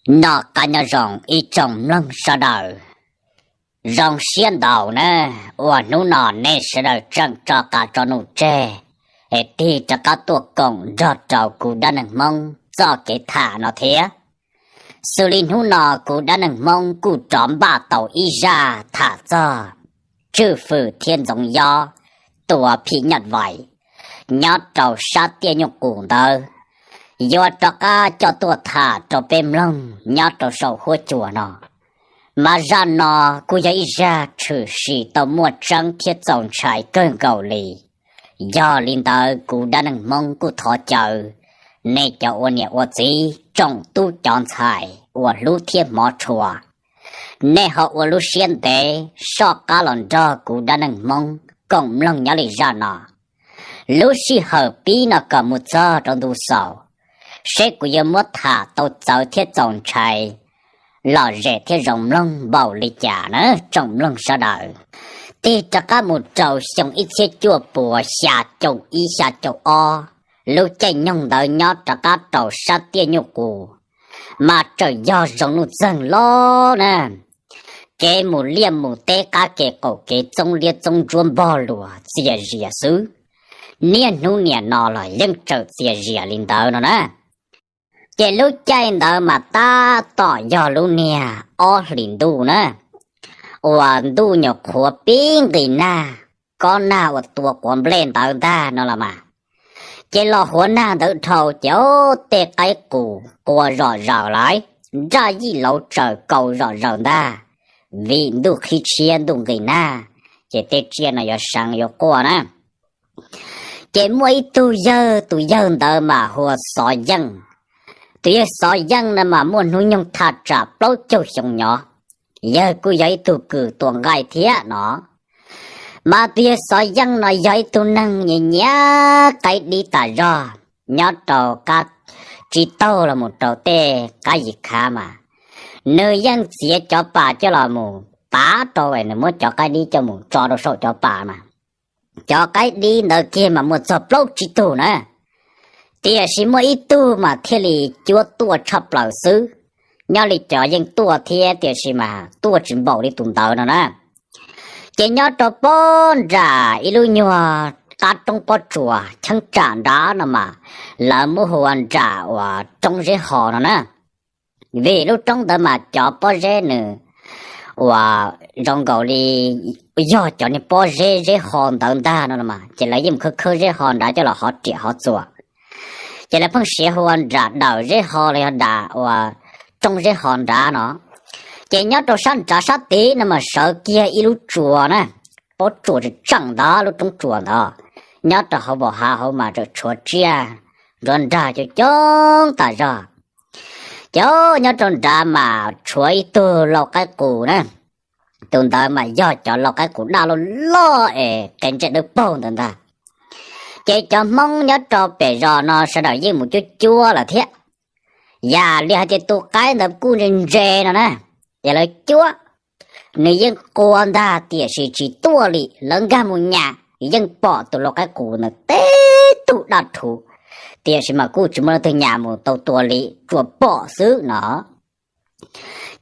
Noj qab nyob zoo ib tsoom mloog sawv daws. Zoo siab ntau na uas hnub no nej sawv daws tseem tso qav tso num tseg es tig rov qab tuaj koom nrog rau kuv dab neeg Hmoob txoj kev tham no thiab. Xws li hnub no kuv dab neeg Hmoob kuj rov npaj tau ib zaj tham txog Tswj Fwm thiab Ntxoov Yob tua phim nyuj vais nyob rau sab tiaj nyuj qus ntawd, yuav rov qab coj tuaj tham rau peb mloog nyob rau saum huab cua no. Mas zaj no kuj yog ib zaj tshwm sim tau muaj tseeb thiab txaus ntshai kawg nkaus li. Yog li ntawd kuv dab neeg Hmoob kuj thov caw nej cov ua niam ua txiv, tsoom tub cov ntxhais uas hlub thiab hmov tshua, nej ho ua lub siab ntev soj qab los nrog kuv dab neeg Hmoob koom mloog nyob li zaj no. Lub sij hawm pib no kom mus txog rau ntu xaus, seb kuv yuav muab tham tau txawv thiab txaus ntshai, lom zem thiab zoo mloog npaum li cas na tsoom mloog sawv daws. Tig rov qab mus rau xyoo ib txhiab cuaj puas xya caum ib xya caum ob, lub caij nyoog ntawd nyob rov qab rau sab tiaj nyuj qus, mas txawm yog zoo nuj txeeg los na, kev mus liaj mus teb qab kev qaum kev txoob liab txoob ntsuab npog luas txias zias xwb. Niaj hnub niam no los yeej tseem txias zias li ntawd no na. Ces lub caij ntawd mas tab tom yog lub niag ob hlis ntuj na, uas ntuj nyuam qhuav pib nqis nag, kob nag uas tua quav nplej ntawd ntag no los mas. Ces los hauv nag ntawd dhau ces tej qaib qus qua zom zaws lawm, nraj yij lauv tsaws kaus zom zaws ntag, vim ntuj qhib tshiab ntuj nqis nag, ces tej tsiaj no yuav seev yuav quaj na. Ces muaj ib tug yawg, tus yawg ntawd mas hu ua Xov Yeej. Tus yawg Xov Yeej no mas muaj hnub nyoog thaj tsam plaub caug xyoo nyob, yawg kuj yog ib tug kws tua nqaij thiab no. Mas tus yawg Xov Yeej no yog ib tug neeg nyiam nyiam qaib dib tas zog, nyob rau qab tsib taug los mus rau tej qab yim khav mas nws yeej txiav cov pas coj los mus pav rau es nws muab cov qaib dib coj mus tso rau saum cov pas mas. Cov qaib dib ntawd kiag mas muaj txog plaub tsib tug na, tiam sis muaj ib tug mas thiaj li cuab tuaj tshaj plaws xwb. Nyob li cov yeej tuaj thiab tiam sis mas tuaj tsis npaum li tus ntawd no na. Ces nyob rau pob nram ib lub nyuag qab roob pob tsuas cheeb tsam nrad no mas lawv muab hu ua nram uas roob Zeb Ho no na. Vim lub roob ntawd mas cov pob zeb nws uas zoo nkaus li yog cov niag pob zeb zeb ho ntawd ntag no los mas, ces lawv yeej mus khawb khawb zeb ho nrad coj los hov riam hov txuas. Ces lawv pheej siv hu ua nram dawm Zeb Ho los yog nram uas roob Zeb Ho nrad no. Ces nyob rau sab nrad sab tid no mas sawv kiag ib lub tsua na, pob tsuas tseem tseem ntawd lub roob tsuas ntawd, nyob rau hauv npau hav hauv mas tseem tshuav tsiaj nruab nrag coob coob tas zog. Ces nyob rau nrad mas tshuav ib tug lau qaib qus na, tus ntawd mas yog cov lau qaib qus daj loj loj es qe ntsej dawb paug ntawd ntag. Ces cov Hmoob nyob rau pem zos no sawv daws yeej mus cuab cuab lawm thiab. Yam li hais tias tus qaib ntawd kuj ntse ntse no na, ces lawv cuab, nws yeej qua ntag tiam sis tsis tuaj li. Lawv nkag mus nyas yeej pom tus lau qaib qus ntawd teb tug daj rhuv, tiam sis mas kuj tsis muaj leej twg nyas mus tau tua li, tsuas pom xwb no.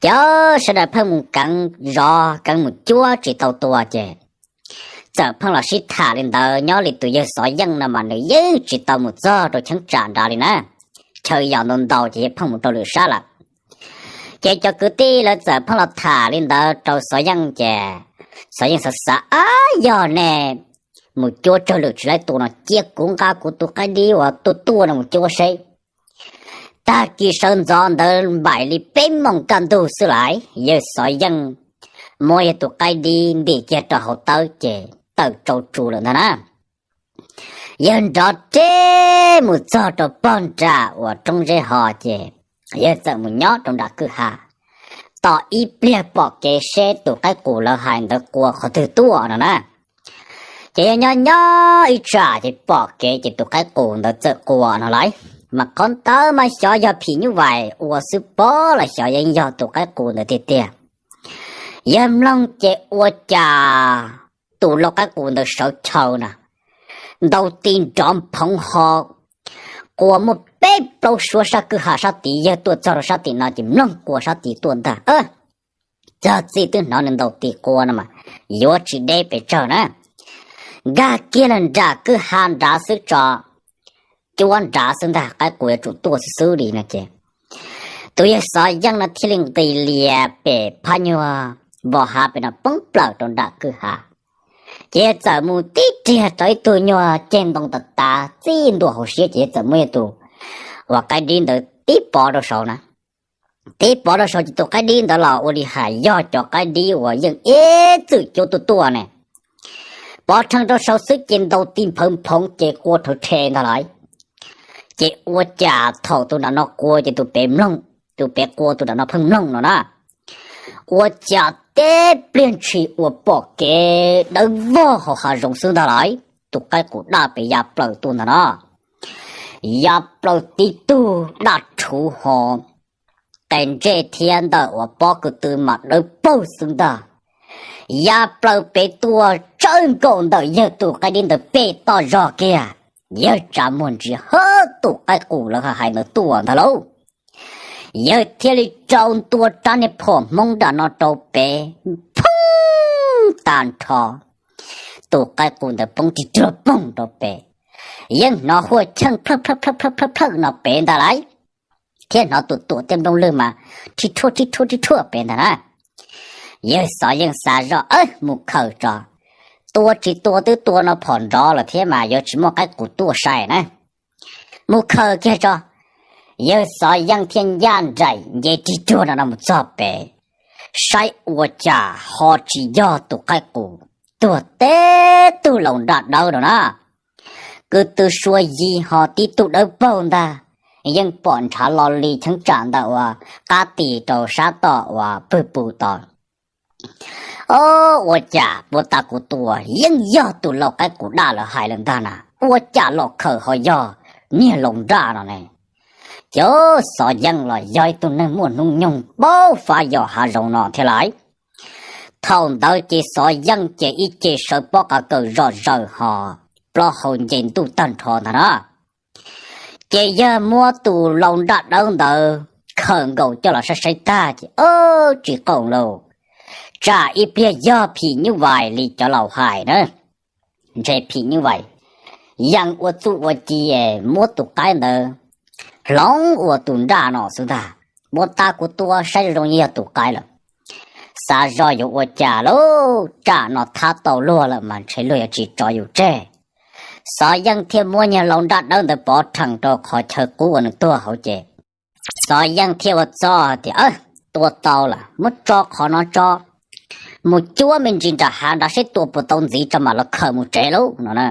Ces sawv daws pheej mus keev zov keev mus cuab tsis tau tua ces txawm pheej los sib tham li ntawd. Nyob li tus yawg Xov Yeej no mas nws yeej tsis tau mus txog rau cheeb tsam nrad li na, chaw yos ntau ntau ces yawg pheej mus rau lwm sab lawm. Ces cov kwv tij lawv txawm pheej los tham li ntawd rau Xov Yeej ces Xov Yeej xav xav, ab, yog nej mus cuab tsawg lwm tsis laib tua no cia kuv nqa kuv tus qaib dib uas tuaj tuaj no mus cuab seb. Tag kis sawv ntxov ntawd npaum li peb moos kaj ntug xwb lawm, yawg Xov Yeej muab yawg tus qaib dib ntim kiag rau hauv tawb ces tawm tsau tsu lawm ntag na. Yawg nrov reb mus txog rau pog nram uas roob Zeb Ho ces yawg txawm mus nyob rau nram kwj ha, tos ib pliag pom kev seb tus qaib qus lawv hais ntawd qua qhov twg tuaj no na. Ces yawg nyob nyob ib tsam ces pom kev ces tus qaib qus ntawd txawm qua no lawm. Mas qhov ntawd mas xyov yog phim nyuj vais ua xwb pob los xyov yeej yog tus qaib qus ntawd tiag tiag. Yawg mloog ces ua cas tus lau qaib qus ntawd sawv chaw na, ntau ti nrov nphoov ho, Ua muaj peb plaub suab sab kwj ha sab tid, yawg tuaj txog rau sab tim no ces mloog qua sab tid tuaj ntag. Txog txij twb hnov nws ntaus tis qua no mas yuav tsis deb pes tsawg na. Nkag kiag los nram kwj ha nrad xwb tso, cuab nrad xwb ntag, qaib qus yuav tsum tuaj xwb xwb li no ces tus yawg Xov Yeej no thiaj li nqis lias pem phab nyuag vos hav pem no poob plaws rau nram kwj ha. Ces yawg txawm mus tib riag rau ib tug nyuag ceg ntoo tas tas txij ntua hauv siab ces yawg txawm muab yawg tus uas qaib dib ntawd tib pov rau saud na. Tib pov rau saud ces tus qaib dib ntawd los ua li hais yog cov qaib dib uas yeej ib txwm cuab tuaj tuaj ne. Pov rhees rau saud xwb ces ntaus tis nphawv nphoov ces qua rhawv rhe ntag lauj. Ces ua cas thaum tus nram no qua ces tus pem mloog, tus pem qua tus nram no pheej mloog no na. Ua cas tib pliag ntshis uas pom kev dawb vog hauv hav zoov xwb ntag lauj, tus qaib qus daj pem ya plaws tuaj ntag no. Ya plaws tib tug daj rhuv ho, qe ntsej thiab ntawm uas pob kws tw mas dawb paug xwb ntag. Ya plaws pem tuaj tsawb nkaus ntawm yawg tus qaib dib ntawd pem toj zog kiag. Yawg tsa muag ntsia hab tus qaib qus lawv hais ntawd tuaj ntag lauj. Yawg thiaj li rau ntua rab niag phom hmoob nram no rau pem, phoob tag nrho. Tus qaib qus ntawd poob tig ruag poog rau pem, yeej hnov huaj cheej plhawj plhawj no pem ntag lauj, thiab hnov tuam tuam tej nplooj lwg mas rhib rhuaj rhib rhuaj rhib rhuaj pem ntag na. Yawg Xov Yeej xav zoj mus khaws tso, tua tsis tua twb tua no phom nrov lawm thiab mas yuav tsis muaj qaib qus tuaj sai na. Mus khaws kiag tso. Yawg Xov Yeej thiaj ncaj nraim nce rig ruag no no mus txog pem, saib ua cas ho tsis yog tus qaib qus, tuag teb tug laus nraj dawb no na. Kws tw sua yi ho tib tug dawb paug ntag, yeej pom ntshav lo li cheeb tsam ntawm uas qab tis rau sab tom uas pwg pus tod. Ob, ua cas puag ta kuv tua yeej yog tus laus qaib qus daj lawv hais lawm ntag na, ua cas los khaws ho yog niag laus nraj no ne? Ces Xov Yeej los yog ib tug neeg muaj hnub nyoog paub fab yos hav zoov no thiab lauj. Thaum ntawd ces Xov Yeej ces ib ce sawv pob qa kawm zom zaws ho plaub hau nce ntuj tag nrho ntag na. Ces yawg muab tus laus nraj dawb ntawd khaws nkaus coj los saib saib tag ces, o, tsis qaum lauj, tsam ib pliag yog phim nyuj vais li cov laus hais na. Ntshe phim nyuj vais yees ua txuj ua ci muab tus qaib ntawd hloov ua tus nraj no xwb ntag. Puag ta kuv tua saib zoo zoo yog tus qaib lawm. Xav zoj yuav ua cas lauj, tsam no thab tau luag lawm mas ntshe luag yuav tsis tso yus tseg. Xov Yeej thiaj muab niag laus nraj dawb ntawd pov rhees rau qhov chaw qub uas nws tuag hauv ces Xov Yeej thiaj ua txuj tias, tua tau lawm, muab tso qhov no tso, mus cuab me ntsis nram hav nrad seb tua puas tau ntxiv tso mam los khaws mus tsev lauj no na.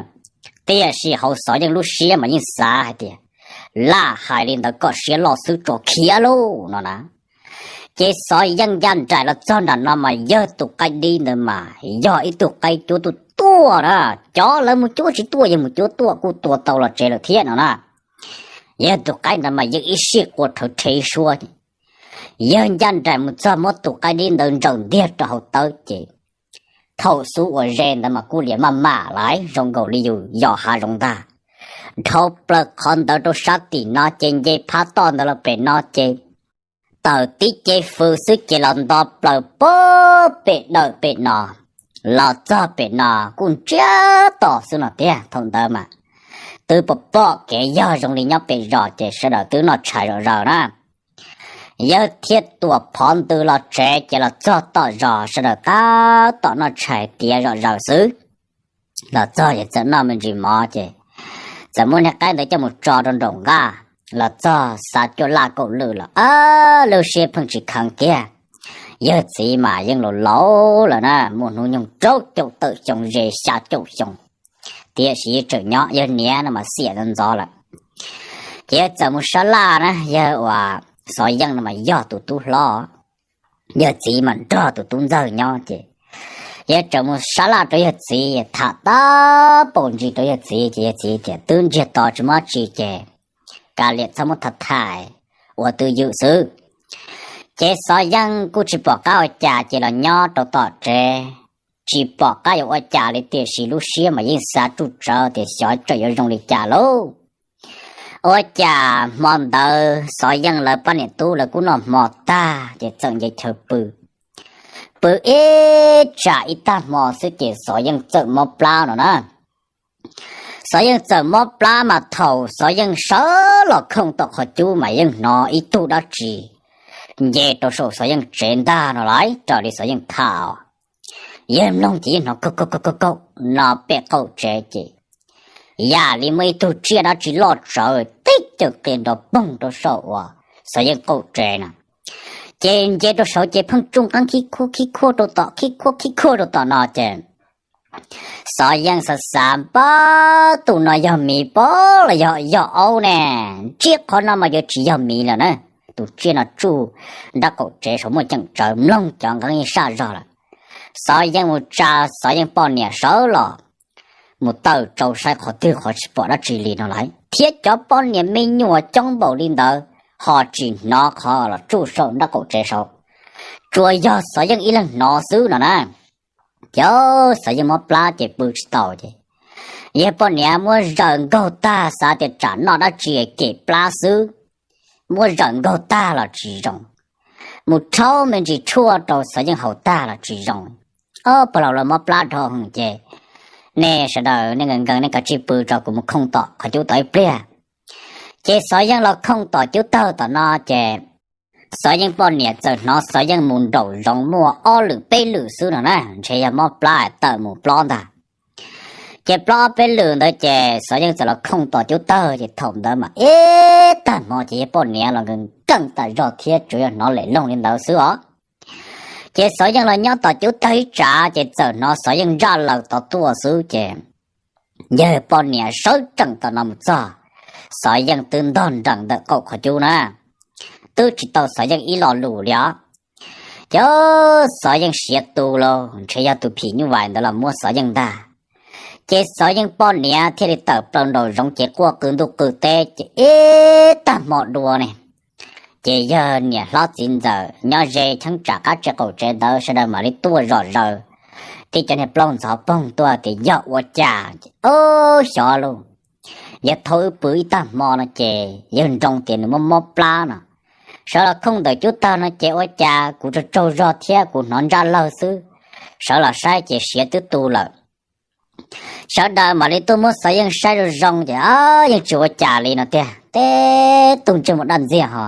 Tiam sis hauv Xov Yeej lub siab mas yeej xav hais tias, laj hais li ntawd kom siab loj xwb tso khiav lauj no na. Ces Xov Yeej ncaj nraim los txog nram no mas yawg tus qaib dib ntawd mas yog ib tug qaib cuab tuaj tuaj na. Cov lawv mus cuab tsis tuaj yawg mus cuab tuaj kuj tua tau los tsev lawm thiab no na. Yawg tus qaib ntawd mas yeej ib sij qua rhawv rhe ib suab. Yawg ncaj nraim mus txog muab tus qaib dib ntawd ntsaws ntiag rau hauv tawb ces thaum xub uas ze ntawd mas kuj liam maj mam lawm zoo nkaus li yus yos hav zoov ntag. Dhau plaws qhov ntawd rau sab tim no ces nce phab toj ntawd los pem no ces tawm tib ce fws xwb ces los nto plaws pem dawm pem no, los txog pem no kuj ntsiag to xwb no tiag. Thaum ntawd mas twb pom pom kev yog zoo li nyob pem zos ces sawv daws twb noj tshais zom zaws na. Yawg thiaj tuam phov ntws los tsev ces los txog tom zos sawv daws tab tom noj tshais tiav zom zaws xwb. Los txog ces txawm noj me ntsis mov ces txawm muab niag qaib ntawd coj mus tso rau nraum nqaj. Los txog xav cuaj laj kaum lwj los lub siab pheej tsis kheev kiag. Yawg txiv mas yeej laus laus lawm na, muaj hnub nyoog rau caum tawm xyoo ze xya caum xyoo, tiam sis tseem nyob, yawg niam no mas xiam ntxov ntxov lawm. Ces yawg txawm mus sab laj na, yawg uas Xov Yeej no mas yog tus tub hlob, yawg txiv mas nrog tus tub ntxawg nyob ces yawg txawm mus sab laj rau yawg txiv, tham tab paum ntsis rau yawg txiv ces yawg txiv tias twb ntsiag to tsis muaj dab tsi ces kav liam txhob muab tham tham, ua twj ywm xwb. Ces Xov Yeej kuj tsis pom qab ua cas ces los nyob rau tom tsev, tsis pom qab yuav ua cas li tiam sis lub siab mas yeej xav ruj tsawv tias xyov tseem yuav zoo li cas lauj. Ua cas hmo ntawd Xov Yeej lawv poj niam tub lawv kuj noj hmo tag ces txawm nce chaw pw. Pw ib tsam ib tag hmo xwb ces Xov Yeej txawm mob plab no na. Xov Yeej txawm mob plab mas thaum Xov Yeej sawv los khooj tom qhov cub mas yeej hnov ib tug dab tsi nce rau saum Xov Yeej tsev ntag no lawm. Raws li Xov Yeej tham, yawg mloog ces yeej hnov kaum kaum kaum no pem qaum tsev ces yam li muaj ib tug tsiaj dab tsi loj tsawv tib caws qia nrov poog rau saum uas Xov Yeej qaum tsev no. Ces nce rau saud ces pheej tsuj nqeeb khib khuab khib khuab rau tom khib khuab khib khuab rau tom no ces Xov Yeej xav xav, pab tus no yog miv pob los yog yog aub ne? Ntsib qhov no mas yuav tsis yog miv lawm na. Tus tsiaj no tsuj nrab qaum tsev saud muaj ceem tsawv mloog cov nqeeb yeej saj zog lawm. Xov Yeej mus tsa Xov Yeej poj niam sawv los mus tawm tsau saib qhov twg qhov tsis pom dab tsi li no lawm thiab cov poj niam me nyuam coob npaum li ntawd ho tsis hnov qhov los tsuj saum nrab qaum tsev saud, tsuas yog Xov Yeej ib leeg hnov xwb no na. Ces Xov Yeej mob plab ces pw tsis tau ces yawg poj niam muab zawm nkaug tag xav tias tsam noj dab tsi kem plab xwb, muab zawm nkaug tag los tsis zoo, mus rhaub me ntsis tshuaj rau Xov Yeej haus tag los tsis zoo. Ob pog laus los mob plab dhau hwv ces nej sawv daws nej nkees nkees nej kav tsij pw tso kuv mus khooj tom qhov cub tau ib pliag. Ces Xov Yeej los khooj tom cub tawg tom no ces Xov Yeej poj niam txawm hnov Xov Yeej mus nraum zoov muaj ob lwm peb lwm xwb no na, ntshe yog mob plab tawm mus plob ntag. Ces plob ob peb lwm ntawd ces Xov Yeej txawm los khooj tom cub tawg ces thaum ntawd mas ib tag hmo ces yawg poj niam los nkees nkees tas zog thiab tsuas yog hnov lem loog li ntawd xwb os. Ces Xov Yeej los nyob tom cub tawg ib tsam ces txawm hnov Xov Yeej ntsaj laws tod tuaj xwb ces yawg poj niam sawv tsees tom no mus txog, Xov Yeej twb ntog nrees ntawm qaum qhov cub na, twb tsis tau Xov Yeej ib lo lus li os. Ces Xov Yeej siav tu lauj, ntshe yog tus phim nyuj vais ntawd los muab Xov Yeej ntag. Ces Xov Yeej poj niam thiaj li tawm plaws nraum zoov ces quaj qw ntuj qw teb ces ib tag hmo dua ne, ces yawg niam hlob txiv ntxawm nyob ze cheeb tsam qab tsev qaum tsev ntawd sawv daws mam li tuaj zom zaws, tib cov niag plaub ntxhov poog tuaj tias yog ua cas ces, o, xyov lauj, yog thaum wb pw ib tag hmo no ces yawg nroo tias nws mob mob plab no, sawv los khooj ntawm cub tawg no ces ua cas kuv tsaug tsaug zog thiab kuv hnov ntsaj lawg xwb, sawv los saib ces siav twb tu lawm. Sawv daws mam li tuaj muab Xov Yeej saib zoo zoo ces yeej tsis ua cas li no tiag, teb tug ntsej muag daj ntxiag ho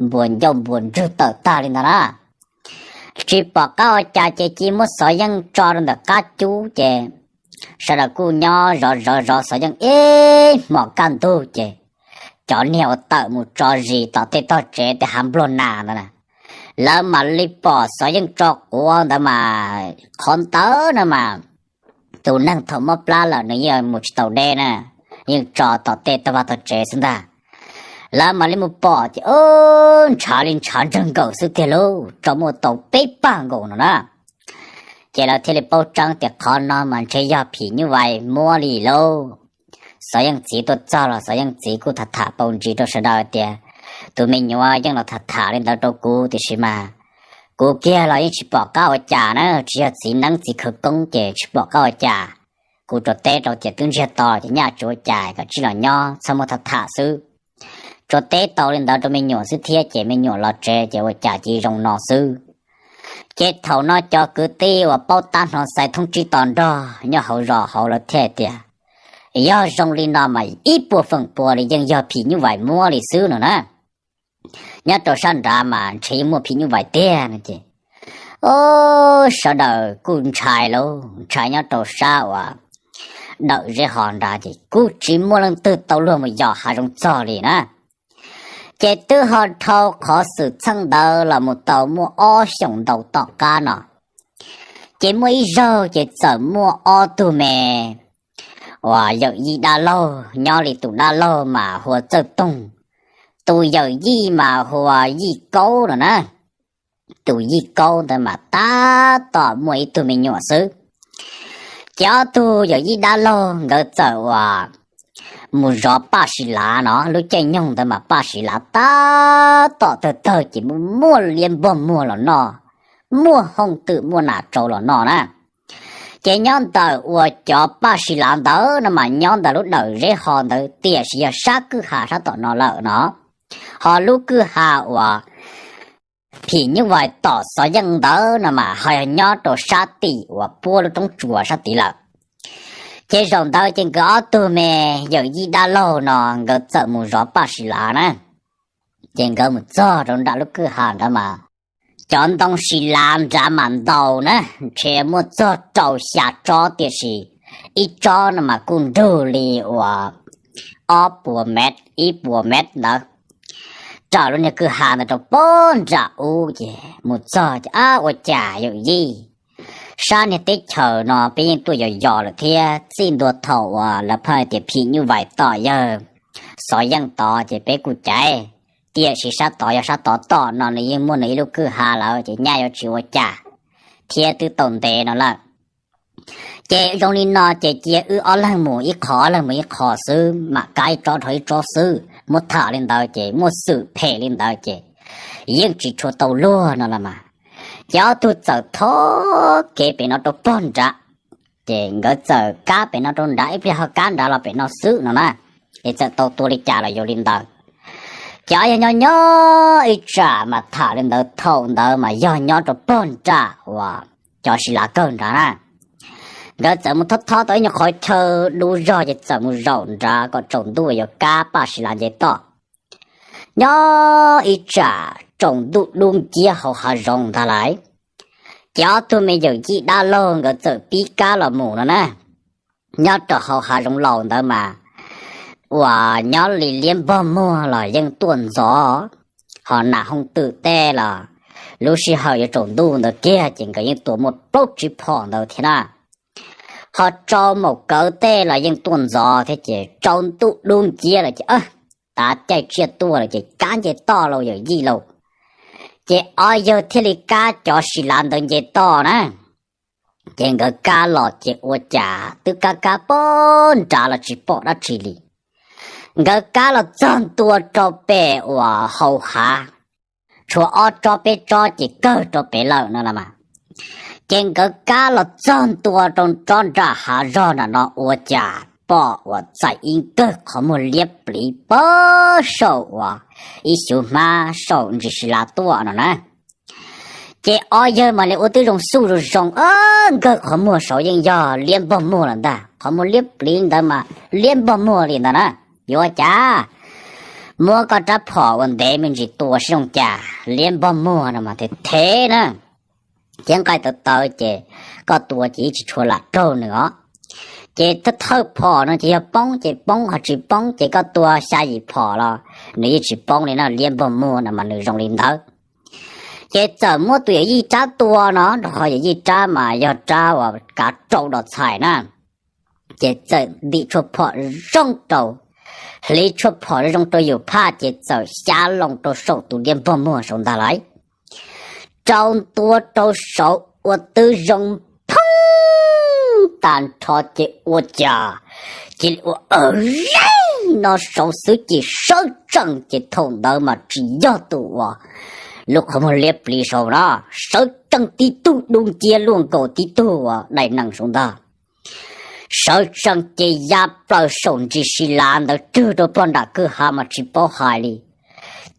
npuas ncauj npuas ntswg tawm tag li ntag na. Tsis pom qab ua cas ces cia muab Xov Yeej tso rau ntawm qab cub ces sawv daws kuj nyob zov zov zov Xov Yeej ib hmos kaj ntug ces cov niag uas tawm mus tso zis tom tej tog tsev tej hav npluag nas ntawd na, lawv mam li pom Xov Yeej tso quav ntawd mas qhov ntawd no mas tus neeg thaum mob plab lawm nws yeej mus tsis tau deb na, yeej tso tom tej tog vaj tog tsev xwb ntag. Lawv mam li mus pom ces ntshav li ntshav ntsawg nkaus xwb tiag lauj, tso muaj tau peb pag nkaus no na. Ces lawv thiaj li paub tseeb tias qhov no mas ntshe yog phim nyuj vais muab li lauj. Xov Yeej txiv tuaj txog los Xov Yeej txiv kuj tham tham paus ntsis rau sawv daws tias tus me nyuam yeej los tham tham li ntawd rau kuv tiam sis mas kuv kiag los yeej tsis pom qab ua cas na, tsis yog txiv neeb txiv khawv koob ces tsis pom qab ua cas. Kuv tsuas teb rau tias twb ntsiag to ces nyaj tsis ua cas, kom tsij los nyob txhob muab tham tham xwb. Tsuas teb tau li ntawd rau me nyuam xwb thiab ces me nyuam los tsev ces ua cas cia zoo no xwb. Ces thaum no cov kwv tij uas paub tab hnov xais thoob tsib to nrog nyob hauv zos hauv lawv thiaj tias yog zoo li no mas ib puas feem pua li yeej yog phim nyuj vais muab li xwb no na. Nyob rau sab nrad mas ntshe yeej muaj phim nyuj vais tiag no ces, o, sawv daws kuj ntshai lauj, ntshai nyob rau sab uas dawm zeb ho nrad ces kuj tsis muaj leej twg tau luag mus yos hav zoov txog li na. Ces twb ho dhau qhov xwm txheej ntawd los mus tau muaj ob xyoos ntau tom qab no, ces muaj ib zaug ces txawm muaj ob tug me uas yawm yij dab laug, nyob li tus dab laug mas hu ua Txawj Toog, tus yawm yij mas hu ua Yij Kaub no na. Tus Yij Kaub ntawd mas tab tom muaj ib tug me nyuam xwb. Ces ob tug yawm yij dab laug nkawd txawm uas mus zov Paj Siv Lav no, lub caij nyoog ntawd mas Paj Siv Lav tab tom tawg tawg ces muaj liab npog muag los noj, muaj hooj twm muaj nas tsau los noj na. Ces nyob ntawm uas cov Paj Sis Lav ntawd no mas nyob ntawm lub dawm Zeb Ho ntawd tiam sis yog sab kwj ha sab tom no lawm no. Ho lub kwj ha uas Phim Nyuj Vais tom Xov Yeej ntawd no mas ho yog nyob rau sab tim uas puab lub roob tsuas sab tid lawm. Ces zaum ntawd ces nkawd ob tug me yawm yij dab laug no nkawd txawm mus zov Paj Sis Lav na. Ces nkawd mus txog rau nram lub kwj ha ntawd mas cov ntoo Sis Lav nrad mas ntau na, ntshe muaj txog rau xya tsob tiam sis ib tsob no mas kuj nrug li uas ob puas mev ib puas mev ntawd. Raws lub niag kwj ha ntawd rau puag nram ub ces mus txog ces ab ua cas yawm yij, sab niag teb chaws no peb yeej tuaj yos yos lawm thiab txij ntua thaum uas lawv pheej tias Phim Nyuj Vais tom yawg Xov Yeej tod ces peb kuj caiv, tiam sis sab tod yog sab tod tom no nws yeej muaj nws ib lub kwj ha lawm ces nyaj yuav tsis ua cas thiab twb tau ntev no lawm. Ces zoo li no ces cia wb ob leeg mus ib qho ob leeg mus ib qho xwb mam kab ib tsob dhau ib tsob xwb, muab tham li ntawd ces muaj xwm phem li ntawd ces yeej tsis tshua tau luag no los mas. Ces ob tug txawm thov kev pem no rau puag nrad, ces nkawd txawm kab pem no rau nrad ib pliag ho kab nrad los pem no xwb no na, es txawm tau tua li cas los yuav li ntawd. Ces ob yawg nyob nyob ib tsam mas tham li ntawd thaum ntawd mas yog nyob rau puag nram uas cov Sis Lav kawg nrad na. Nkawd txawm mus thob thob tau ib nyuag qhov chaw dub zog ces txawm mus zaum nrad kom tsaus ntuj yuav kab Paj Sis Lav nce toj. Nyob ib tsam tsaus ntuj dub nciab hauv hav zoov ntag lauj. Ces ob tug me yawm yij dab laug nkawd txawm pib kab los mus no na. Nyob rau hauv hav zoov laus ntawd mas uas nyob li liab npog muag los yeej tuaj ntxov, ho nas hooj twm tej los lub sij hawm yuav tsaus ntuj ntawd kiag ces nkawd yeej tua muaj plaub tsib phom ntawd thiab na. Ho tsau maum kawv tej los yeej tuaj ntxov thiab ces tsaus ntuj dub nciab lawm ces tav caij tsiaj tuaj lawm ces kab nce toj lauj yawm yij lauj. Ces ob yawg thiaj li kab cov Sis Lav ntawd nce toj na. Ces nkawd kab los ces ua cas twb kab kab puag nrad los tsis pom dab tsi li. Nkawd kab los txog ntua rau pem uas hauv hav, tshuav ob tsob peb tsob ces kawg rau pem lawm no los mas. Ces nkawd kab los txog ntua rau tsob nram hav zog nram no ua cas pom uas txais ib nkawg qhov muag liab pliv pag saum uas ib xyuv hmab saum ntsis Sis Lav tuaj no na. Ces ob yawg mam li ua tib zoo xuj zoo zoo, nkawg qhov muag saud yeej yog liab npog muag lawm ntag, qhov muag liab pliv ntawd mas liab npog muag li ntag na. Yuav ua cas, muab koj rab phom uas ntev me ntsis tua seb zoo cas, liab npog muag no mas thev thev na, thiab nqaij tawv tawv ces koj tua ces yeej tsis tshua lam raug nws os. Ces thawj thawj phom no ces yog poob ces poob, ho tsis poob ces koj tua xya yim phom los nws yeej tsis poob li na, liab npog muag no mas nws zoo li ntawd. Ces txawm muab tus yawm yij rab tua no, rau qhov yawm yij rab mas yog rab uas kav rau dos txhais na. Ces txawm ntim tshuaj phom zoo rau, hliv tshuaj phom zoo rau yus phaj ces txawm xya loo rau saum tus liab npog muag saud ntag lauj. Rau ntua rau saud ua twb zoo phooj tas nrho ces ua cas cia li ua awv zeeg no saud xwb ces sawv tsees ces thaum ntawd mas tsis yog tus uas lub qhov muag liab pliv saud na, sawv tsees tib tug dub nciab luaj nkaus tib tug uas dai nees saud ntag. Sawv tsees ces ya plaws saum ntsis Sis Lav ntawd rwg rau pog nram kwj ha mas tsis paub hais li.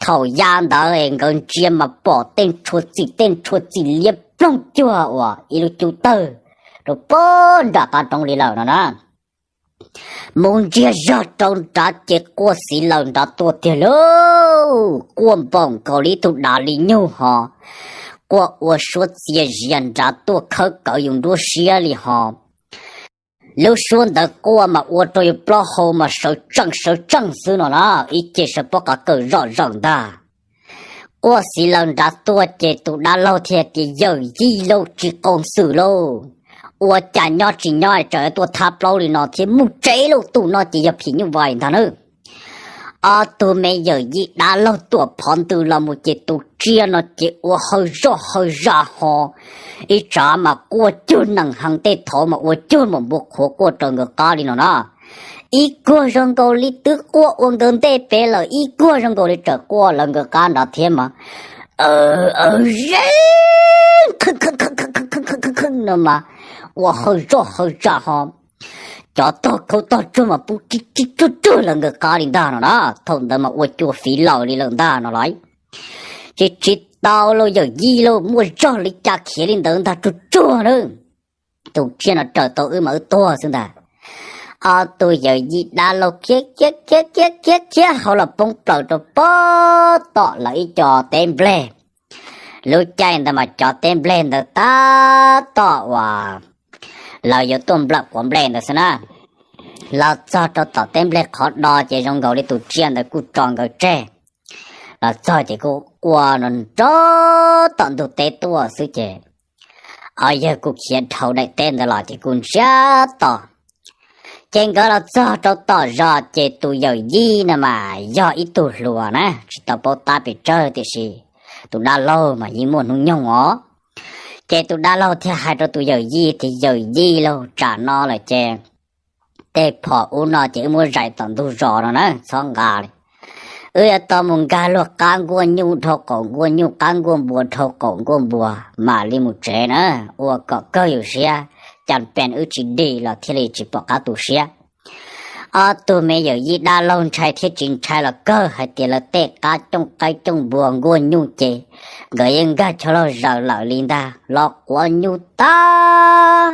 Thaum ya ntawd nkawd ntsia mas pom tej ntshua txim tej ntshua txim liab ploog cuag uas ib lub cub tawg rau pog nram qab roob li lawm no na. Mus ntsiag zog rau nrad ces quaj xiv laws nrad tuaj tiag lauj, quaj npaum nkaus li ib tug dav li nyuj ho, quaj ua suab txias zias nrad tuaj khawb kawv yus nruab siab li ho. Lub suab ntawd quaj mas ua rau yus plaub hau mas sawv tsees sawv tsees xwb no na, ib ce sawv pob qa kawm zom zaws ntag. Quaj xiv laws nrad tuaj ces tus dab laug thiaj tias yawm yij lauj, tsis qaug xwm lauj, ua cas nyob tsis nyob tseem tuaj thab plaub li no thiab, mus tsev lauj, tus no ces yog phim nyuj vais ntag nawb. Ob tug me yawm yij dab laug tuam phov ntws los mus ces tus tsiaj no ces ua hawj zoj hawj zaj ho, ib tsav mas quaj cuag nees heev, tej thaud mas ua cuag npaum npua qhuav quaj rau nkawd qab li no na. Ib kuag zoo nkaus li twb quaj ua nkawd ntej pem lawm, ib kuag zoo nkaus li tseem quaj lawv nkawd qab nrad thiab mas, awv zeeg no mas ua hawj zoj hawj zam ho cov tog khaub tog tsuag mas pub ri ri ruag ruag lawv nkawd qab li ntag no na. Thaum ntawd mas ua cua fiv laws li lawm ntag no lauj. Tsis tsis tau lauj yawm yij lauj, muaj zog li cas khiav li ntawd ntag, ruag ruag na. Tus tsiaj no raws tau wb mas wb tuag xwb ntag. Ob tug yawm yij dab laug khiav khiav khiav khiav khiav khiav hauv los poob plaws rau pob tom lawv ib co teb nplej. Lub caij ntawd mas cov teb nplej ntawd tab tom uas lawv yuav tuaj nplawm quav nplej ntawd xwb na. Los txog rau tom teb nplej qhov do ces zoo nkaus li tus tsiaj ntawd kuj tso nkawd tseg. Los txog ces kuj ua nrov tom ntug teb tuaj xwb ces ob yawg kuj khiav dhau daim teb ntawd los ces kuj ntsiag to. Ces nkawd los txog rau tom zos ces tus yawm yij no mas yog ib tug hluas na, tsis tau paub tab pes tsawg tiam sis tus dab laug mas yeej muaj hnub nyoog os. Ces tus dab laug thiaj hais rau tus yawm yij tias, Yawm yij lauj, tsam no lawm ces tej phom ub no ces wb muab zais tom ntug zos no na, txhob nqa li. Wb yuav tau mus nkag luag qab nkuaj nyuj, dhau qaum nkuaj nyuj, qab nkuaj npua, dhau qaum nkuaj npua mam li mus tsev na, ua kom kawg yus siab, cas pes wb tsis dim los thiaj li tsis pom qab tu siab. Ob tug me yawm yij dab laug ntshai thiab tsis ntshai los kawg hais tias lawv tej qab cooj qaib cooj npua nkuaj nyuj ces nkawd yeej nkag choj laug zaws lawm li ntag, los quav nyuj tag.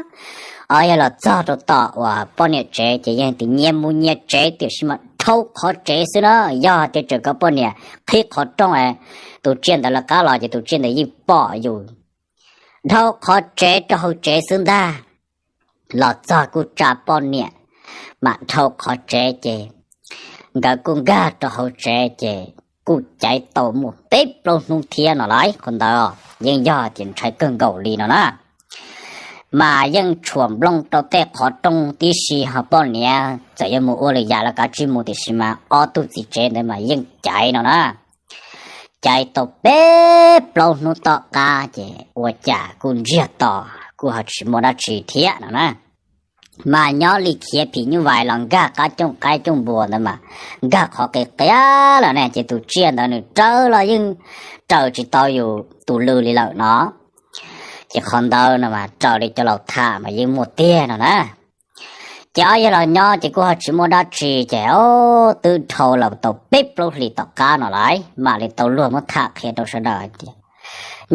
Ob yawg los txog rau tom uas poj niam tsev ces yeej tias nyias mus nyias tsev tiam sis mas dhau qhov tsev xwb na, yog tias tseem kom poj niam qhib qhov rooj es tus tsiaj ntawd lawv qab los ces tus tsiaj ntawd yeej pom yus. Dhau qhov tsev rau hauv tsev xwb ntag. Los txog kuj tsa poj niam mam dhau qhov tsev ces nkawd kuj nkag rau hauv tsev ces kuj caiv tau muaj peb plaub hnub thiab no lauj. Qhov ntawd yeej yog tias ntshai kawg nkaus li no na. Mas yeej tshuam nplooj rau tej qhov rooj tib si ho poj niam txawm yuav mus ua lwm yam los kav tsij mus tiam sis mas ob tug txiv tsev ntawd mas yeej caiv no na. Caiv tau peb plaub hnub tom qab ces ua cas kuj ntsiag to, kuj ho tsis muaj dab tsi thiab no na. Mas nyob li khiav phim nyuj vais los nkag qab cooj qaib cooj npua ntawd mas nkag qhov qis qias lawm ne, ces tus tsiaj ntawd nws raws los yeej raws tsis tau yus tus lw li lawm no. Ces qhov ntawd no mas raws li cov laus tham mas yeej muaj tiag no na. Ces ob yawg los nyob ces kuj ho tsis muaj dab tsi ces twb dhau los tau peb plaub hlis tom qab no lauj, mam li tau luag muab tham qhia rau sawv daws hais tias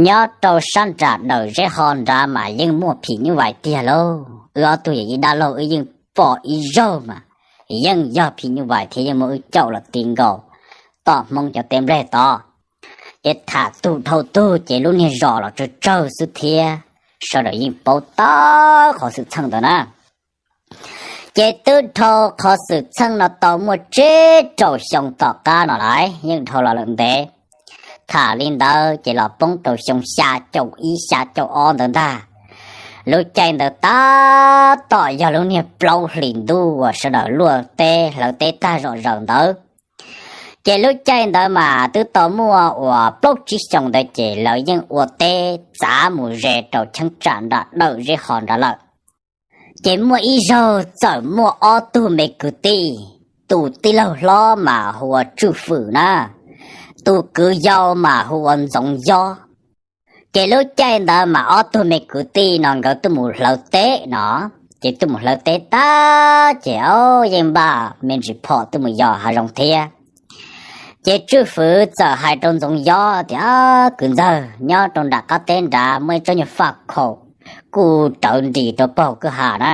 nyob rau sab nram Dawm Zeb Ho nrad mas yeej muaj phim nyuj vais tiag lauj. Wb ob tug yawm yij dab laug wb yeej pom ib zaug mas yeej yog phim nyuj vais thiab yeej muab wb caum los ti nkaus tom Hmoob cov teb nplej tod. Ces tham tug dhau tug ces lub niag zos los tsawg tsawg xwb thiab, sawv daws yeej paub tag qhov xwm txheej ntawd na. Ces twb dhau qhov xwm txheej no tau muaj tsib rau xyoo tom qab no lauj, yeej dhau los lawm ntev. Tham li ntawd ces los poob rau xyoo xya caum ib xya caum ob ntawd ntag. Lub caij ntawd tab tom yog lub niag plaub hlis ntuj uas sawv daws luaj teb hlawv teb tag zom zaws ntawd. Ces lub caij ntawd mas twb tau muaj uas plaub tsib xyoos ntawd ces lawv yeej ua teb txav mus ze rau cheeb tsam nram Dawm Zeb Ho nrad lawm. Ces muaj ib zaug txawm muaj ob tug me kwv tij, tus tij laug hlob mas hu ua Tswj Fwm na, tus kwv yau mas hu ua Ntxoov Yob. Ces lub caij ntawd mas ob tug me kwv tij no nkawd tuaj mus hlawv teb no, ces tuaj mus hlawv teb tag ces yeej npaj me ntsis phom tuaj mus yos hav zoov thiab. Ces Tswj Fwm txawm hais rau Ntxoov Yob tias, Kwv ntxawg, nyob rau nram qab teb nrad muaj ib tsob nyuag faj khaum kuj rawv nris rau pem kwj ha na,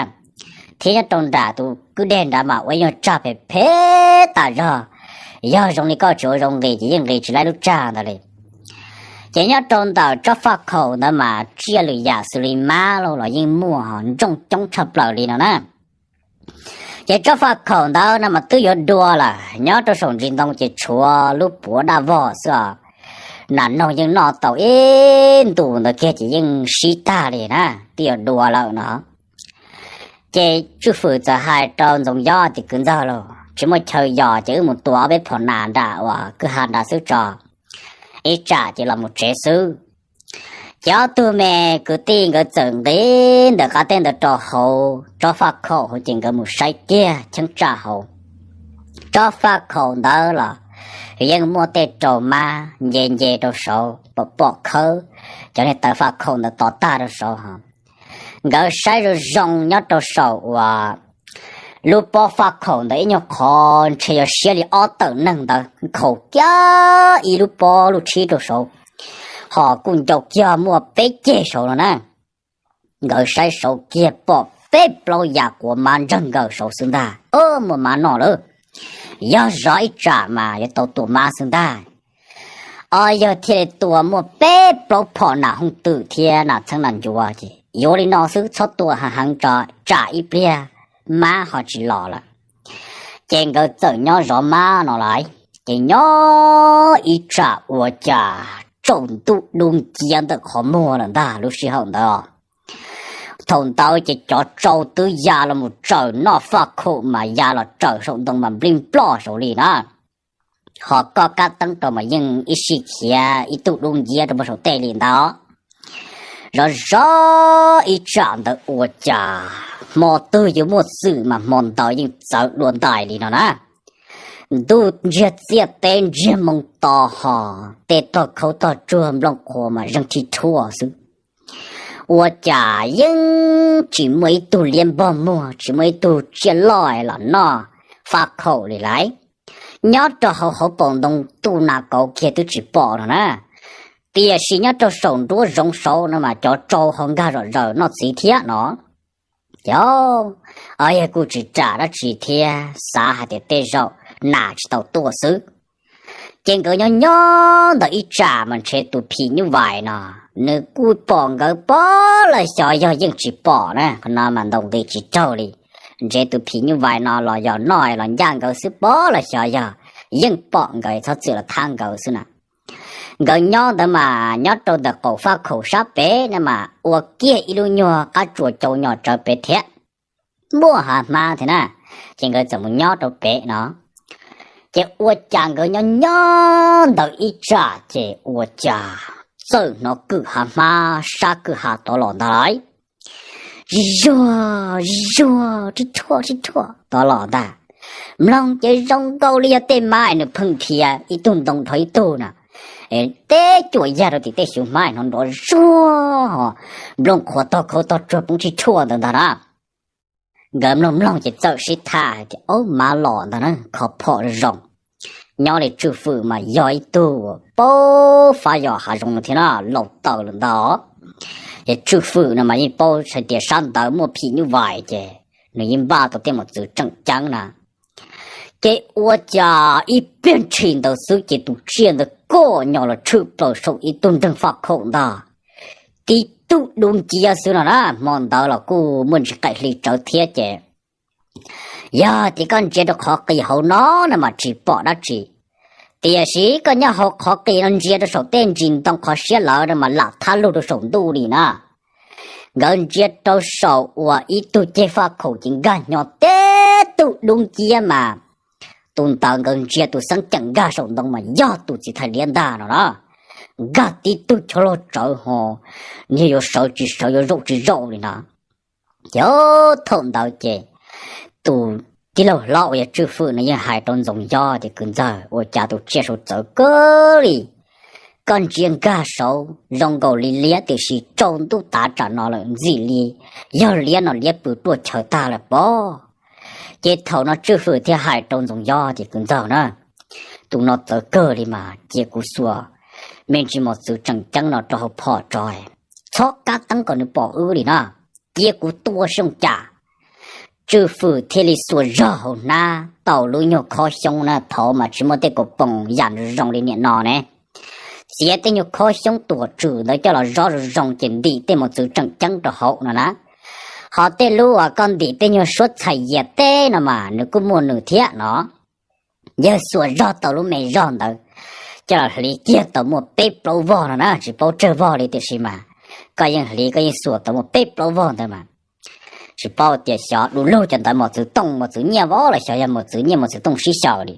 thiab nyob rau nram tus kwj deg nrad mas ua ib nyuag tsag phem phem tas zog. Yog zoo li koj tsis ua zoo nqis ces yeej nqis tsis laib lub tsag ntawd li. Ces nyob rau ntawm tsob faj khaum ntawd mas tsiaj lwm yam xws li mab lauj los yeej muaj ho ntsooj coob tshaj plaws li no na. Ces tsob faj khaum ntawd no mas twb yuav dua lawm, nyob rau saum ntsis ntoo ces tshuav lub puav daj vog xwb os. Nas noog yeej noj tau ib ntus ntawd kiag ces yeej sib tag li na, twb yuav dua lawm no. Ces Tswj Fwm txawm hais rau Ntxoov Yob tias, Kwv ntxawg lauj, tsis muaj chaw yos ces wb mus tua ob peb phom nas nram uas kwj ha nrad xwb tso, ib tsam ces los mus tsev xwb. Ces ob tug me kwv tij nkawd txawm nqis ntawm qab teb ntawd rau hauv tsob faj khaum hauv ces nkawd mus saib kiag cheeb tsam hauv. Tsob faj khaum ntawd los yeej muaj tej rau mab nce nce rau saud, pom pom khawb cov niag tawv faj khaum ntawd to tag rau saud ho. Nkawd saib zoo zoo nyob rau saum uas lub pob faj khaum ntawd ib nyuag qhov ntshe yog siab li ob tawm neeg ntawd, khaum kiag ib lub pob lub tshib rau saud, ho kuj ncau kiag muaj peb ceg saud no na. Nkawd saib saud kiag pom peb plaub yam quav mab ntsawg nkaws saud xwb ntag. Muaj mab noj lawm, yog zov ib tsam mas yuav tau tua mab xwb ntag. Ob yawg thiaj li tua muaj peb plaub phom nas hooj twm thiab nas txheeb nas ncuav ces yuav li no xwb, txhob tua heev heev tso, tsam ib pliag mab ho tsis los lawm. Ces nkawd txawm nyob zov mab no lawm. Ces nyob ib tsam ua cas tsaus ntuj dub nciab ntawm qhov muag lawm ntag lub sij hawm ntawd. Thaum ntawd ces cov tsau twb ya los mus tsaws noj faj khaum mas ya los tsaws saum ntoo mas nplij nploj saud li na. Ho koj kab teeb rau mas yeej ib sij khiav ib tug dub nciab rau puag saum tej li ntawd. Zov zov ib tsam ntawd ua cas hmo twg yuav muaj txwm mas hmo ntawd yeej txawv dua ntais li no na. Ntuj ntsiag txiaj teb ntsiag moo to ho, tej tog khaub tog tsuag nplooj qhuav mas zeeg thib rhuaj xwb. Ua cas yeej tsis muaj ib tug liab npog muag, tsis muaj ib tug tsiaj loj los noj faj khaum li lauj. Nyob rau hauv hauv paus ntoo tuj nas kauv kiag twb tsis pom no na. Tiam sis nyob rau saum nruab zoov saud no mas cov tsau ho nkag zom zaws noj txiv thiab no. Ces yawg kuj tsis tsam dab tsi thiab, xav hais tias tej zaum nas tsis tau tuaj xwb. Ces nkawd nyob nyob ntawd ib tsam mas ntshe tus phim nyuj vais no nws kuj pom nkawd pob lawm xyov yog yeej tsis pom na, qhov no mas ntaus nqi tsis raug li. Ntshe tus phim nyuj vais no los yog noj los ncaj nkawd xwb pob lawm xyov yog yeej pom nkawd txhob txwm los thab nkawd xwb na. Nkawd nyob ntawd mas nyob rau ntawm qaum faj khaum sab pem na mas ua kiag ib lub nyuag qab tsuas cau nyom tsawv pem thiab, muaj hav hmab thiab na. Ces nkawd txawm mus nyob rau pem no. Ces ua cas nkawd nyob nyob ntawd ib tsam ces ua cas txawm hnov kwj hav hmab sab kwj ha tod los ntag lauj. Zuag zuag, rib rhuaj rib rhuaj tod los ntag. Mloog ces zoo nkaus li yog tej mab es nws pheej dhia ib tug ntoo dhau ib tug na. Teb cuam yag rau tim tej xyuv hmab hnov nrov zuag, nplooj qhuav tog khaub tog tsuag poob rib rhuaj ntawd ntag na. Nkawd mloog mloog ces txawm sib tham hais tias, Aub, mab los ntag na, kho phom zoo zoo. Nyob li Tswj Fwm mas yog ib tug paub fab yos hav zoov no thiab na, laus taws lawm ntag. Ces Tswj Fwm no mas yeej paub hais tias sab ntawd muaj phim nyuj vais ces nws yeej npaj tau tej mos txwv tseem ceeb na. Ces ua cas ib pliag ntshis ntawd xwb ces tus tsiaj ntawd koj nyom los tshwm plaws saum ib tug nreeg faj khaum ntag. Tib tug dub nciab xwb no na, hmo ntawd los kuj muaj ntsis qaim hli tsawv thiab ces yog tias koj ntsia rau qhov qis hauv no no mas tsis pom dab tsi, tiam sis koj nyob hauv qhov qis no ntsia rau saum tej ntsis ntoo qhov siab lawv no mas lam thab lug rau saum ntuj li na. Nkawd ntsia rau saum uas ib tug ceg faj khaum ces nkag hnyo tib tug dub nciab mas tus ntawd nkawd ntsia tus xeeb ceem nkag saum ntoo mas yog tus txiv thais liab ntag no na. Nkag tib tug chob log tsawv ho, nyias yuav sawv tsis sawv yuav zaum tsis zaum li na. Ces thaum ntawd ces tus tij laug hlob uas yog Tswj Fwm no yeej hais rau Ntxoov Yob tias, Kwv ntxawg, ua cas tus tsiaj saud txawv kawg li, koj ntsia nkag saud zoo nkaus li liab tiam sis tsaus ntuj tav tsam no lawm ntxim li yog liab no liab pw ruaj chaw tag lawm pob. Ces thaum no Tswj Fwm thiaj hais rau Ntxoov Yob tias, Kwv ntxawg na, tus no txawv kawg li mas cia kuv xuas me ntsis mos txwv tseem ceeb no rau hauv phom tso, txhob kab teeb kom nws pom wb li na, cia kuv tua seb zoo cas. Tswj Fwm thiaj li xuas zog hauv hnab tau lub nyuag khob xyoob na, thaud mas tsis muaj tej kaus poom yam zoo li niaj no ne. Txiav tej nyuag khob xyoob tuam tswm ntawd coj los zov zoo zoo ces ntim tej mos txwv tseem ceeb rau hauv no na. Ho tej lub uas koj ntim tej nyuag suab txhais yias teb no mas nws kuj muaj nws thiab no. Yawg xuas zog tau lub me zog ntawd coj los hliv kiag tau muaj peb plaub vog no na, tsis paub tsawg vog li tiam sis mas koj yeej hliv koj yeej xuas tau muaj peb plaub vog ntawd mas tsis paub tias xyov du lug cov ntawd mos txwv tooj mos txwv nyiaj vov los xyov yog mos txwv nyiaj mos txwv tooj sib xyaw li.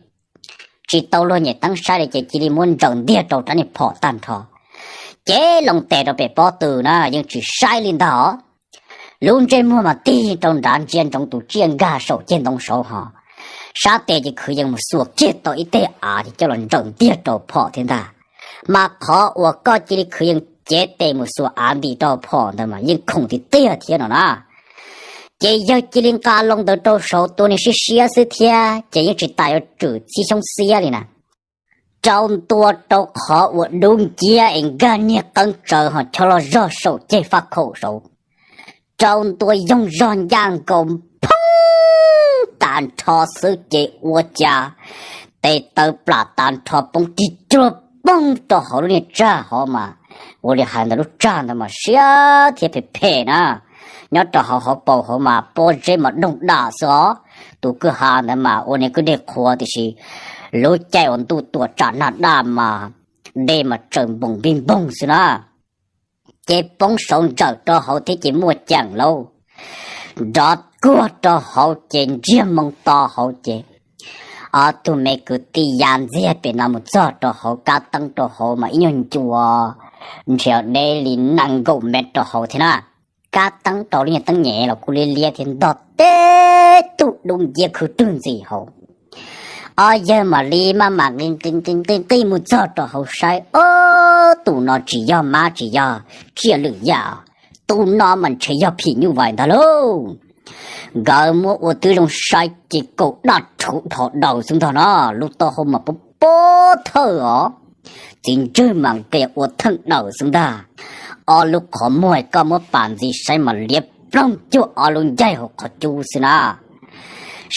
Tsis tau luag nyem teeb saib li ces cia li muab ntsaws ntiag rau rab niag phom tag nrho, cev loo tes rau pem pob tw na yeej tsis saib li ntag. Lub ntsej muag mas tig rau nrad ntsia ntsoov tus tsiaj nkag saum ceg ntoo saud ho, sab tes ces khwv yees mus xuas kiag tau ib teg av ces coj los ntsaws ntiag rau phom thiab ntag. Mas qhov uas koj cia li khwv yees cev tes mus xuas av nti rau phom ntawd mas yeej khoom tiag tiag thiab no na. Ces yawg cia li nqa loo ntawd rau saud tua niag siab siab xwb thiab ces yeej tsis tas yuav tsum txhib xyoob xiab li na. Rau ntua rau qhov uas dub nciab es nkag niag qeeb tsawv ho chob loj zog saum ceg faj khaum saud. Rau ntua yoog zog ncaj nkaus phoob tas nrho xwb ces ua cas tes taw plam tas nrho poob tig cuag poog rau hauv lub niag tsag hov mas ua li hais ntawd lub tsag ntawd mas siab thiab phem phem na. Nyob rau hauv hauv paus hauv mas pob zeb mas doog dam xwb os. Tus kwj ha ntawd mas ua niag kwj dej qhuav tiam sis lub caij uas ntuj tuam tsam nag daj mas dej mas tsaws npoos npig npoog xwb na. Ces poob saud ntsawm rau hauv thiab ces muaj ceem lauj. Nrov kuag rau hauv ces ntsiag moo to hauv ces ob tug me kwv tij ya ntxiag pem no mus txog rau hauv kab teeb rau hauv mas ib nyuag ncua nrhiav deb li nees nkaum mev rau hauv thiab na. Kab teeb rau lub nyuag teeb nyem los kuj liab liab thiab ntog teb tug dub nciab khwv rwg ntxim hauv. Ob yawg mam li maj mam nqi nqi nqi nqi mus txog rau hauv saib, ob, tus no tsis yog mab tsis yog tsiaj lwm yam, tus no mas ntshe yog phim nyuj vais ntag lauj. Nkawd muab ua tib zoo saib ces kaum daj rhuv dhos daws xwb ntag no, lub taub hau mas pob pob thawj os. Txiv ntswg mas nqis ua theej daws xwb ntag. Ob lub qhov muag koj muab pam ntxiv saib mas liab ploog cuag ob lub ncaig hauv qhov cub xwb na.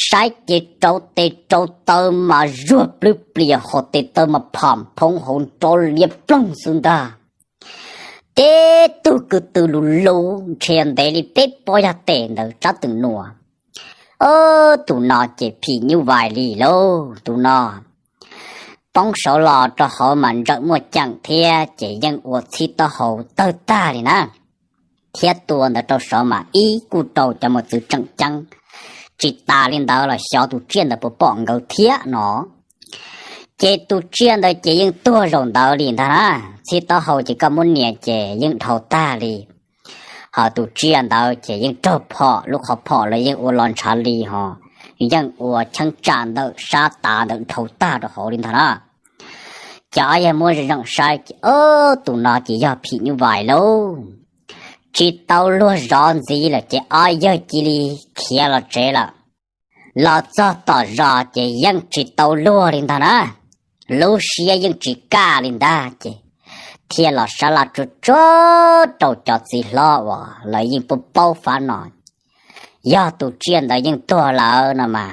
Saib ces rau tes rau taw mas zuag plwb plias hos tes taw mas pham phoob hauv nrov liab ploog xwb ntag. Teb tug kwv tw lus lus ntshe ntev li peb pob yog tes ntawd tsab twm nua. Ob, tus no ces phim nyuj vais li lauj tus no. Poob saud los rau hauv mas ntsawm muaj ceem thiab ces yeej ua txhib taub hau tawg tag li na. Thiab tua ntawd rau saud mas ib kuj rau cov mos txwv tseem ceeb, tsis tas li ntawd los xyov tus tsiaj ntawd puas pom nkawd thiab no. Ces tus tsiaj ntawd ces yeej tuag zaum ntawd li ntag na. Txhib taub hau ces koj muab nias ces yeej dhau tag li. Ho tus tsiaj ntawd ces yeej raug phom, lub qhov phom los yeej ua los ntshav li ho yeej ua cheeb tsam ntawm sab tav ntawd dhau tag rau hauv li ntag na. Ces ob yawg muab zeem saib ces ob, tus no ces yog phim nyuj vais lauj. Tsis tau luag zov ntxiv lawm ces ob yawg cia li khiav los tsev lawm. Los txog tom zos ces yeej tsis tau luag li ntag na. Lub siab yeej tsis kaj li ntag ces thiaj los sab laj tsuag tsuag rau cov txiv hlob uas lawv yeej paub paub fab no. Yog tus tsiaj ntawd yeej tuag lawm no mas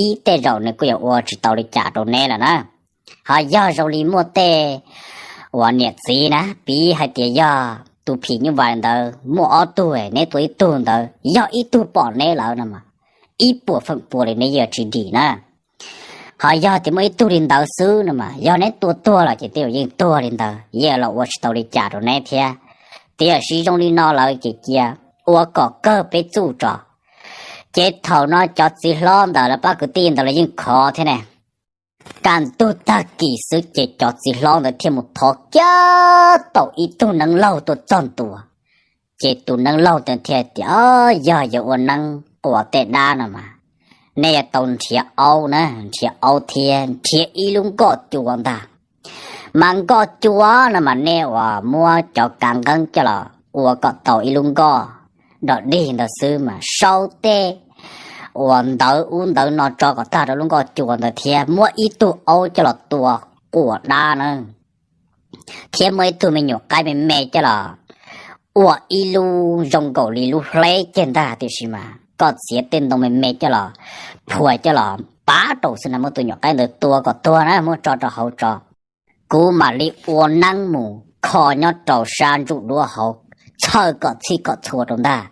ib tej zaum nws kuj yuav ua tsis tau li cas rau neb lawm na. Ho yog zoo li muaj tej uas niam txiv na piv hais tias yog tus phim nyuj vais ntawd muaj ob tug, neb tua ib tug ntawd yog ib tug pom neb lawm no mas ib puas feem pua li neb yuav tsis dim na. Ho yog tias muaj ib tug li ntawd xwb no mas yog neb tua tuag los ces tej zaum yeej tuag li ntawd, yeej los ua tsis tau li cas rau neb thiab. Tiam sis zoo li no lawm ces cia ua kom kawg peb txuj tso. Ces thaum no cov txiv hlob ntawd lawv pab kwv tij ntawd los yeej khov thiab ne. Kaj ntug tag kis xwb ces cov txiv hlob ntawd thiaj mus thov kiag tau ib tug neeb laug tuaj txog ntua. Ces tus neeb laug ntawd thiaj tias, Yog yuav ua neeb quas tej dab no mas nej yuav tau nrhiav aub na, nrhiav aub thiab nrhiav ib lub nkoj cua ntag. Mas nkoj cua no mas nej uas muab cov kav nqeeb coj los ua kom tau ib lub nkoj dog dig ntawd xwb mas sau tej uas ntawv ub ntawv no tso kom tag rau lub nkoj cua ntawd thiab muab ib tug aub coj los tua quas dab na, thiab muab ib tug me nyuam qaib me me coj los ua ib lub zoo nkaus li lub hleb ceg ntag, tiam sis mas koj txiav tej ntoo me me coj los phua coj los pav rau xwb na, muab tus nyuam qaib ntawd tua kom tuag na, muab tso rau hauv tso. Kuv mam li ua neeb mus kho nyob rau sab ntsuj duab hauv, txhawj kom txhij kom txhua rau ntag.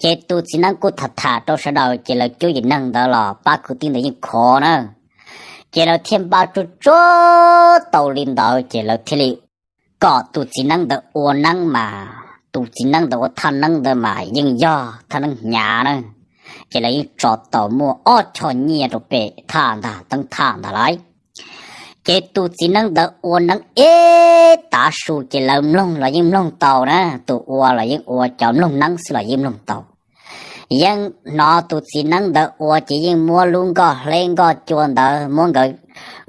Ces tus txiv neeb kuj tham tham rau sawv daws, ces lawv cuab yim neeg ntawd los pab kwv tij ntawd yeej khov na. Ces lawv thiaj npaj tsuag tsuag tau li ntawd, ces lawv thiaj li kom tus txiv neeb ntawd ua neeb mas, tus txiv neeb ntawd ua thaj neeb ntawd mas yeej yog thaj neeb hnyav na. Ces lawv yeej tso tau muaj ob choj nyiaj rau pem thaj ntag, teeb thaj ntag lauj. Ces tus txiv neeb ntawd ua neeb ib tav su ces lawv mloog los yeej mloog tau na, tus ua los yeej ua cov mloog neeb xwb los yeej mloog tau. Yeej hnov tus txiv neeb ntawd ua ces yeej muab lub nkoj hleb nkoj cua ntawd, muab nkawd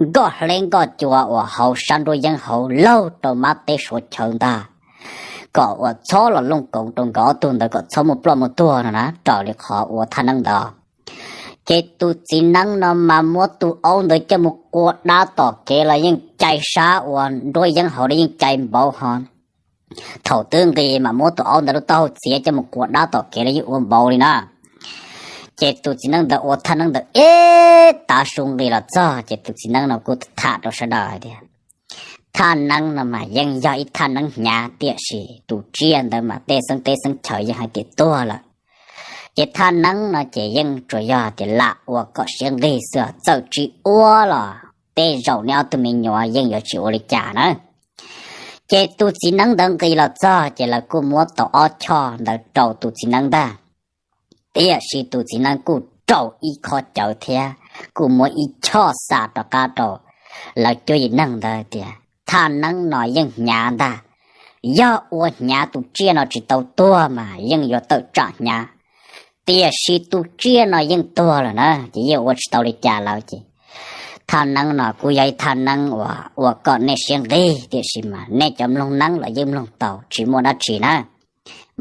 nkoj hleb nkoj cua uas hauv sab nruab yeeb hauv laug rau mab teb suav chaw ntag. kom uas txhob los looj koov rau nkawd ob tug ntawd kom txhob muaj ploj muaj tuag no na, raws li qhov ua thaj neeb ntawd. Ces tus txiv neeb no mas muab tus aub ntawd coj mus qua dab tom kev los yeej cai sab uas nruab yeeb hauv los yeej cai npauv ho. Thaum twb nqis mas muab tus aub ntawd lub taub hau txiav coj mus qua dab tom kev los yeej ua npauv li na. Ces tus txiv neeb ntawd ua thaj neeb ntawd ib tav su nqis los txog ces tus txiv neeb no kuj tham rau sawv daws hais tias, thaj neeb no mas yeej yog ib thaj neeb hnyav, tiam sis tus tsiaj ntawd mas tej xeeb teb xeeb chaw yeej hais tias tuag lawm. Ces thaj neeb no ces yeej tsuas yog tias lam ua kom siab nqig xwb, txawm tsis ua los tej zaum nej ob tug me nyuam yeej yuav tsis ua li cas na. Ces tus txiv neeb ntawd nqis los txog ces lawv kuj muab tau ob choj ntawd rau tus txiv neeb ntag. Tiam sis tus txiv neeb kuj rau ib qho cawv thiab kuj muab ib choj xa rov qab rau lawv cuab yim neeg ntawd tias, thaj neeb no yeej hnyav ntag, yog ua hnyav tus tsiaj no tsis tau tuag mas yeej yuav tawm tsam hnyav, tiam sis tus tsiaj no yeej tuag lawm na ces yeej ua tsis tau li cas lawm ces thaj neeb no kuj yog ib thaj neeb uas ua kom nej siab nqig, tiam sis mas nej cov mloog neeb los yeej mloog tau tsis muaj dab tsi na.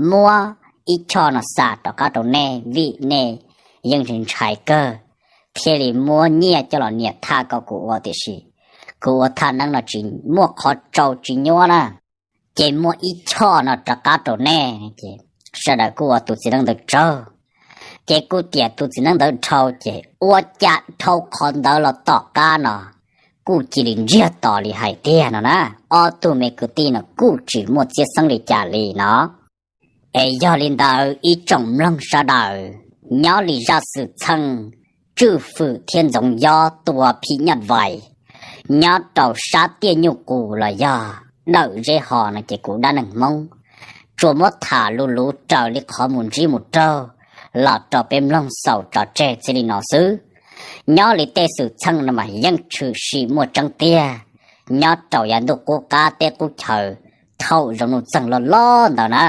Muab ib choj no xa rov qab rau nej vim nej yeej ntshai kawg, thiaj li muab nyiaj coj los nias thaj kom kuv ua, tiam sis kuv ua thaj neeb no tsis muaj qhov tsau tsis nyuab na. Ces muab ib choj no rov qab rau nej. Ces sawv daws kuj ua tus txiv neeb ntawd tsaug, ces kuj tiam tus txiv neeb ntawd dhau, ces ua cas dhau qhov ntawd los tom qab no kuj cia li ntsiag to li hais tiag no na. Ob tug me kwv tij no kuj tsis muaj txiab xeeb li cas li no. Es yog li ntawd ib tsoom mloog sawv daws, nyob li zaj xwm txheej Tswj Fwm thiab Ntxoov Yob tua phim nyuj vais nyob rau sab tiaj nyuj qus los yog Dawm Zeb Ho no ces kuv dab neeg Hmoob tsuas muab tham luv luv raws li qhov mus ntsib mus raug los rau peb mloog xaus tso tseg txij li no xwb. Nyob li tej xwm txheej no mas yeej tshwm sim muaj tseeb tiag, nyob rau yav ntuj qub qab teb qub chaw thaum zoo nuj txeeg loj loj ntawd na.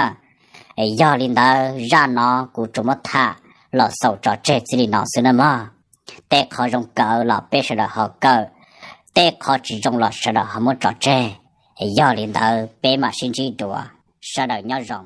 Yog li ntawd zaj no kuv tsuas muab tham los xaus tso tseg txij li no xwb nawb mog. Tej qhov zoo kawm los peb sawv daws ho kawm, tej qhov tsis zoo los sawv daws ho muab tso tseg. Yog li ntawd peb mam sib ntsib dua, sawv daws nyob zoo.